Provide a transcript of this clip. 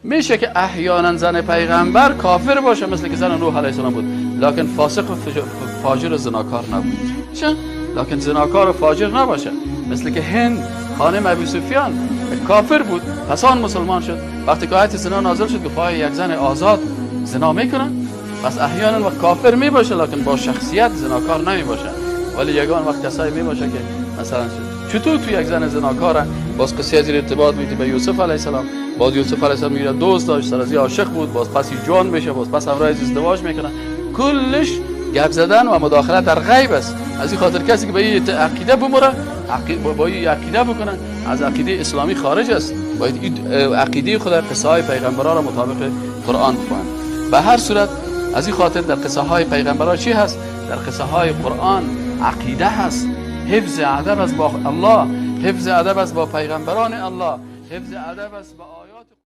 میشه که احیانا زن پیغمبر کافر باشه، مثل که زن نوح علیه السلام بود، لکن فاسق و فاجر و زناکار نبود. چه؟ لکن زناکار و فاجر نباشه، مثل که هند خانم ابی سفیان کافر بود، پس آن مسلمان شد. وقتی که آیت زنا نازل شد گفت آیا یک زن آزاد زنا میکنه؟ پس احیانا وقت کافر میباشه لکن با شخصیت زناکار نمیباشه. ولی یگان وقت کسایی میباشه که مثلا چطور تو یک زن زناکار باز قصه از ارتباط میدی به یوسف علیه السلام، باز یوسف علیه السلام میگه دوست داشت، سر از عاشق بود، باز پس جوان میشه، باز پس همراه ازدواج میکنه. کلش گپ زدن و مداخله در غیب است. از این خاطر کسی که به این عقیده بمره، با این عقیده بکنه، از عقیده اسلامی خارج است. باید این عقیده خود قصه های پیغمبران را مطابق قرآن بفهمند. به هر صورت از این خاطر در قصه های پیغمبران چی هست؟ در قصه های قرآن عقیده هست، حفظ ادب است با الله، حفظ ادب است با پیغمبران الله، حفظ ادب است با آیات.